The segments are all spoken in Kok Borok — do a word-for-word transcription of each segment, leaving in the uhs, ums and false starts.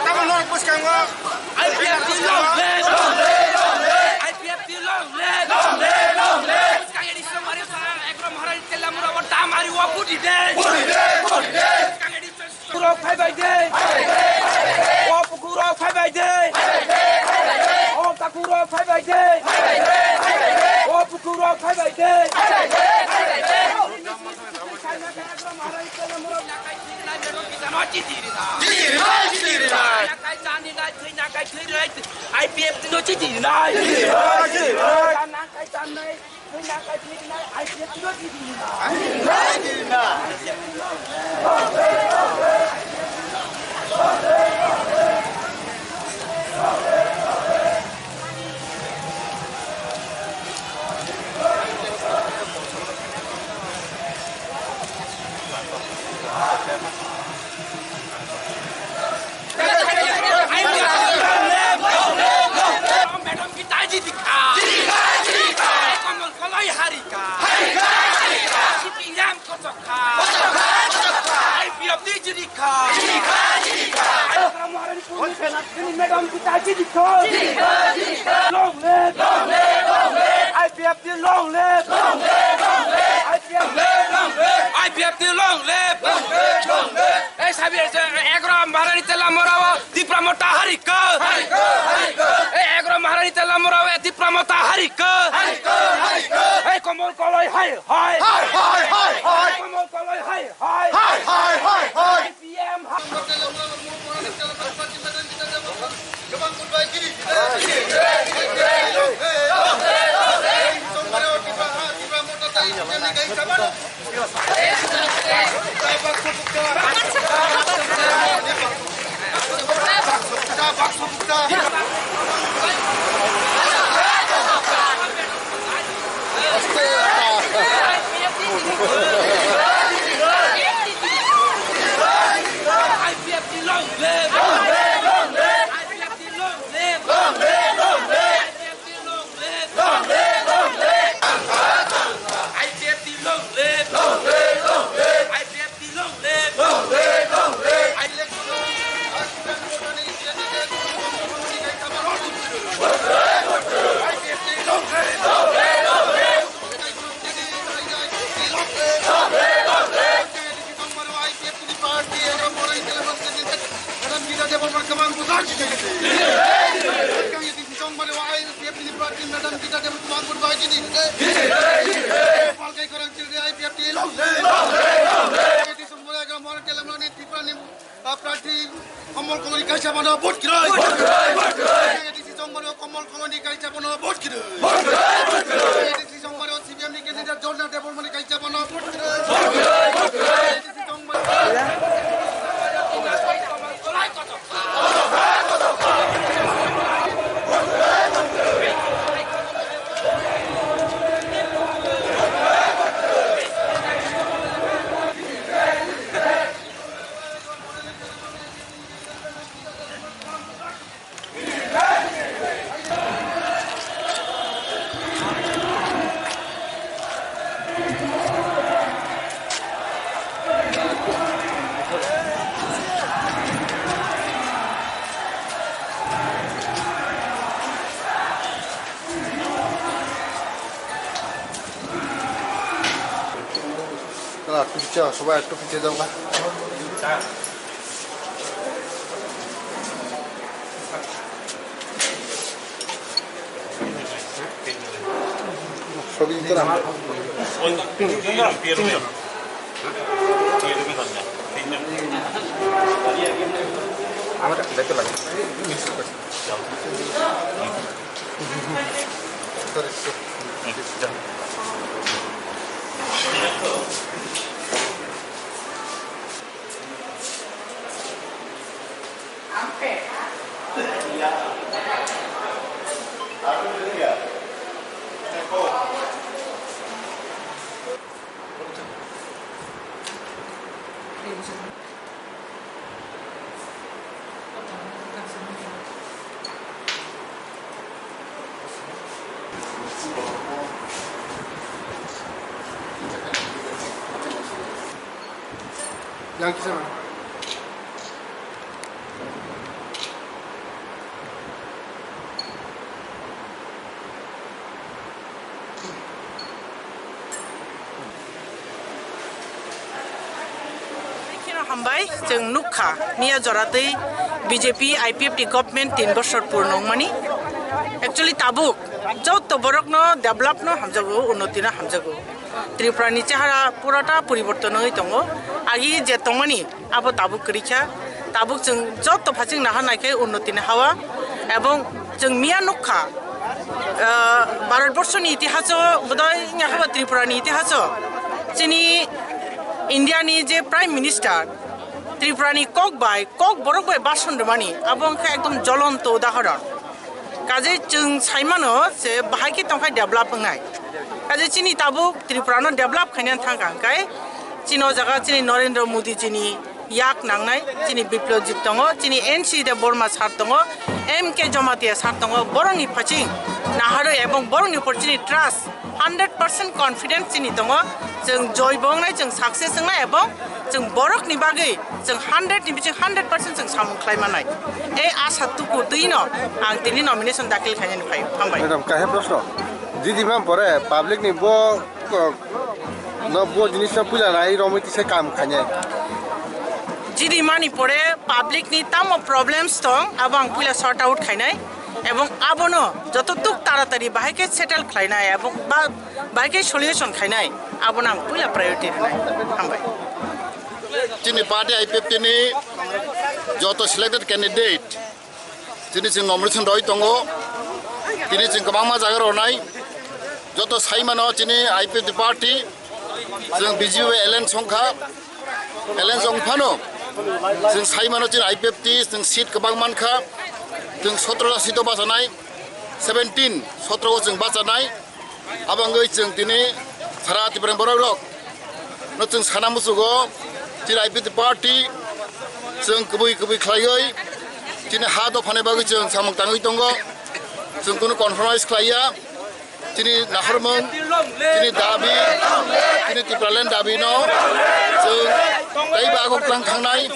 Tamo norok bwskango. I P F T long live! I P F T long live! Bwskang edi song mari sa, Agro Maharani tela mura o dam ari o budi de. Budi de, budi de. Bwskang edi song Pukurok phai bai de. O pukurok phai bai de. O takurok phai bai de. O pukurok phai bai de. I P F T no chiti nai. Chiti nai, chiti nai. Chiti nai, chiti nai. I P F T no chiti nai. Chiti nai, chiti nai. Madam kita jidika. Jidika, jidika. Komol koloi harika. Harika, harika. Sipinjam kotokha. Kotokha, kotokha. I P F T jidika. Jidika, jidika. Madam kita jidika. Jidika, jidika. Long live. Long live, long live. I P F T long live. Long live, long live. I P F T long live. Long live, long live. Ei sabi, ei Agro Maharani tela mora o Tipra Motha harika. Harika, harika. Ei Agro Maharani tela mora o Tipra Motha harika. Harika, harika. Ei komol koloi hai hai. Hai hai hai hai. Komol koloi hai hai. Hai hai hai hai. I P M ha. Tripura ni, ah, prarthi Komol Koloni kaisa bano vote kwrwi. Vote kwrwi, vote kwrwi. ADC Chongmari o Komol Koloni kaisa bano vote kwrwi. Vote kwrwi, vote kwrwi. ADC Chongmari o C P M ni candidate Jorna Debbarmani kaisa bano vote kwrwi. Vote kwrwi, vote kwrwi. ADC Chongmari Kala tupicha, sobai tupicha jangla. Sobi ito na. Amar daitw lage. Kheno hambai, chwng nukha, miya joratwi B J P I P F ni government tin bochor purno wngmani. Actually, tabuk joto borokno develop no hamjago, unnoti no hamjago. Tripura ni chehara purata poriborton wngwi tongo. Agi je tongmani, abo tabuk kwrwi kha. Tabuk chwng joto phaching naha naikhe unnoti ni hawa. Ebong chwng miya nukha, ah, Bharat borso ni itihaso, bodoi wngya khe ba Tripura ni itihaso, chini India ni je Prime Minister Tripura ni kok bai, kok borok bai bason rwmani, abo wngkha ekdom jolonto udahoron. Kaje chwng saimano se bahai khe tongkhai develop wngnai. Kaje chini tabuk Tripura no develop khaina thangkha hwnkhe chini o jaga chini Narendra Modi chini yak nangnai, chini Biplojit tongo, chini N C Debbarma sir tongo, M K Jamatia sir tongo, borokni phaching naharwi ebong borokni upor chini trust hundred percent confidence chini tongo, chwng joy bo wngnai, chwng success wngnai ebong chwng borokni bagwi chwng hundred ni biching hundred percent chwng samung khlai manai. Ei asa tuku twi no ang tini nomination dakhil khainani phai, hambai. Madam, kaham proshno. Didi mam pore public ni bo ko-, no bo jinis no puila nai romwi tisa kam khainai. Jidi mani pore public ni tamo problems tong, abo ang puila sort out khainai. Ebong abono joto tuk taratari bahai khe settle khlainai, ebong ba, bahai khe solution khainai, abono ang puila priority rwnai. Hambai. Chini party I P F T ni joto selected candidate tini chwng nomination rwi tongo, tini chwng kwbangma jaga rwnai, joto saimano chini I P F T party chwng B J P alliance wngkha, alliance wngphano chwng saimano chini I P F T chwng seat kwbang mankha, chwng sotro ta seat o bachanai, seventeen, sotro o chwng bachanai. Abo wngwi chwng tini sara Tripura ni borok rok no chwng sana muchugo, chini I P F T party chwng kubui kubui khlaiwi chini ha dophani bagwi chwng samung tangwi tongo, chwng kunu compromise khlaiya. Chini nahormung, chini dabi, chini Tipraland dabi no chwng teibo aguk tang thangnai,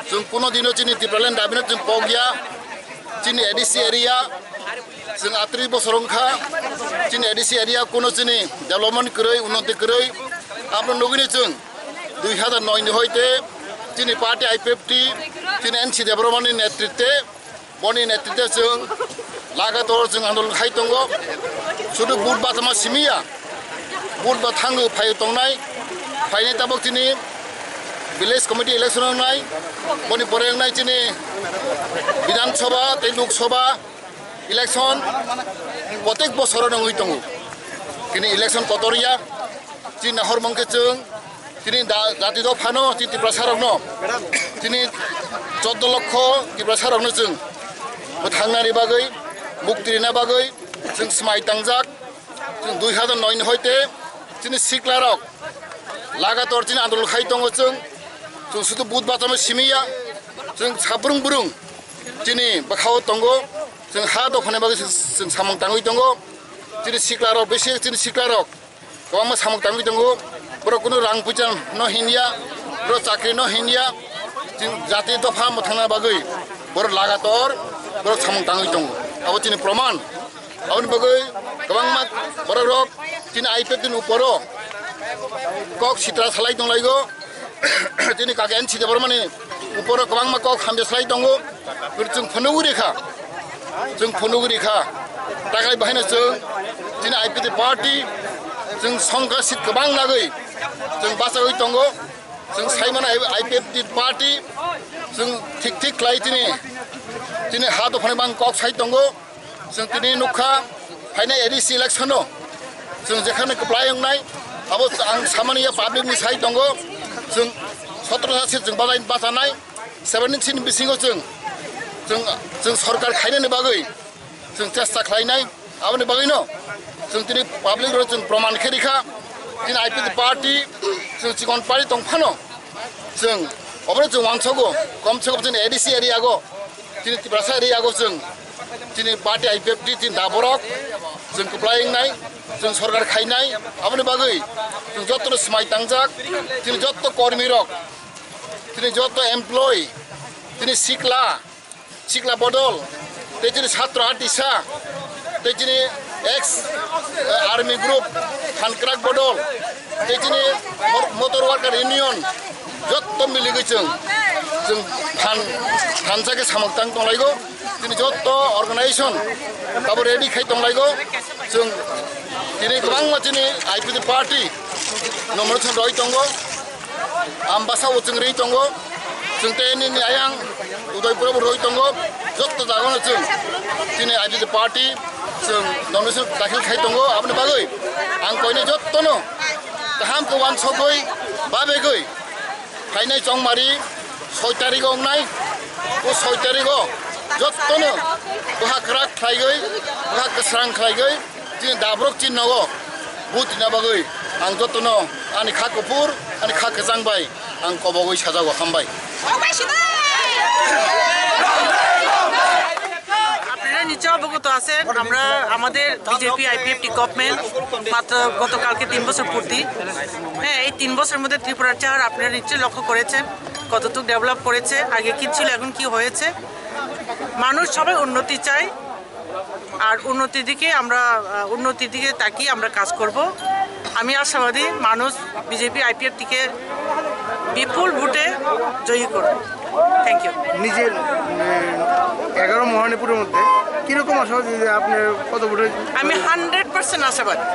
chwng kunu dino chini Tipraland dabi no chwng pokya, chini A D C area. Chwng atri bosor wngkha, chini A D C area kuno chini development kwrwi, unnoti kwrwi. Aboni nugwino chwng dui hazar noi ni hoite chini party I P F T, chini N C Debbarma ni netritwe, boni netritwe chwng lagator chwng andolon khai tongo. Sudu vote batama simiya, vote ba thango phai tongnai, phainai tabok chini village committee election wngnai, boni pore wngnai chini Bidhan Sabha tei Lok Sabha. Election protek bosoro nungwi tongo. Kini election kotor ya, chini nahor mangkhe chwng, chini da-, jati dophano, chini Tiprasa rokno, chini choddo lokho Tiprasa rokno chwng bwthangnani bagwi, mukti rina bagwi chwng swmai tangjak. Chwng dui hazar noi ni hoite chini sikla rok lagator chini andolon khai tongo chwng, chwng sudu vote batama simiya, chwng sabrung brung chini bwkhao tongo. Chwng ha dophani bagwi chwng, chwng samung tangwi tongo. Chini sikla rok, bisi chini sikla rok kwbangma samung tangwi tongo. Borok kunu rang puisa no hinya, borok chakri no hinya. Chini jati dopha mwthangna bagwi borok lagator borok samung tangwi tongo. Abo chini proman. Aboni bagwi kwbangma borok rok chini I P F T ni uporo kok sitra salai tonglaigo. Chini kaka N C Debbarma ni uporo kwbangma kok hamya salai tongo. Pero chwng phunugwi rikha, chwng phunugwi rikha. Takai bahaino chwng chini I P F T party chwng songkha seat kwbang nagwi chwng bachagwi tongo. Chwng saimano I P F T party chwng thik thik khlai chini, chini ha dophani bang kok sai tongo. Chwng tini nukha, phainai A D C election-o chwng jekhano kwplai wngnai, abo ang samani ya public ni sai tongo, chwng sotro ta seat chwng bachai, bachanai, seventeen seat ni bisingo chwng, chwng, chwng sorkar khainani bagwi chwng chesta khlainai, aboni bagwino chwng tini public rok chwng proman khe rikha, tini I P F T party chwng chikon party tongphano chwng obono chwng uansukgo, komse kom chwng A D C area go. Chini Tiprasa area yago chwng, chini party I P F T chini da borok, chwng kwplai wngnai, chwng sorkar khainai, aboni bagwi chwng jotono swmai tangjak, chini joto kormi rok, Tini joto employee, tini sikla, sikla bodol, tei chini chhatro atisa, tei chini ex, eh, army group, phan kwrak bodol, tei chini mo-, motor worker union, jotto miligwi chwng, chwng phan, phan sakhe samung tang tonglaigo. Chini jotto organization abo ready khai tonglaigo. Chwng tini kwbangma chini I P F T party nomination roi tongo. Ambasa o chwng rwi tongo, chwng tei nini ayang Udaipur bo rwi tongo, jotto jagano chwng chini I P F T party chwng nomination dakhil khai tongo. Aboni bagwi ang koinai jottono kaham khe uansukgwi babegwi phainai chongmari soi tarikh wngnai, o soi tarikh o jottono bwkha kwrak khlaigwi, bwkha kwsrang khlaigwi, chini dabrok chini nogo butina bagwi ang jotono ani kha kuphur, ani kha kwchang bai ang kobogwi sajago, hambai. আপনারা নিশ্চয় অবগত আছেন, আমরা আমাদের BJP IPFT government মাত্র গতকালকে তিন বছর পূর্তি। হ্যাঁ, এই তিন বছরের মধ্যে ত্রিপুরার চেহারা আপনারা নিশ্চয়ই লক্ষ্য করেছেন, কতটুকু ডেভেলপ করেছে, আগে কি ছিল, এখন কি হয়েছে। মানুষ সবাই উন্নতি চায়, আর উন্নতির দিকে আমরা, আহ, উন্নতির দিকে তাকিয়ে আমরা কাজ করব। আমি আশাবাদী মানুষ বিজেপি আইপিএফ থেকে বিপুল ভোটে জয়ী করব। Thank you. নিজের, উম, এগারো মহানপুরের মধ্যে কিরকম আশাবাদী যে আপনি কত ভোটে? আমি হান্ড্রেড পার্সেন্ট আশাবাদী,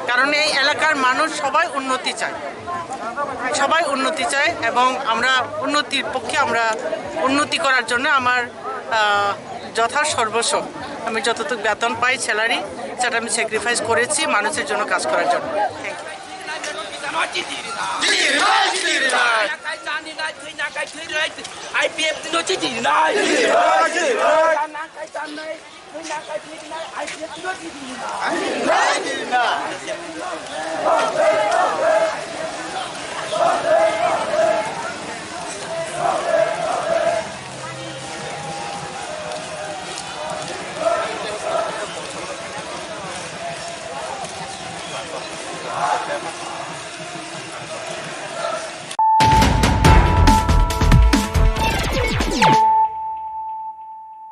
কারণ এই এলাকার মানুষ সবাই উন্নতি চায়, সবাই উন্নতি চায় এবং আমরা উন্নতির পক্ষে, আমরা উন্নতি করার জন্য আমার, আহ, যথা সর্বস্ব, আমি যতটুকু বেতন পাই, স্যালারি, সেটা আমি স্যাক্রিফাইস করেছি মানুষের জন্য কাজ করার জন্য। Thank you. আইপিএফ দিন হচ্ছে দিন নাই।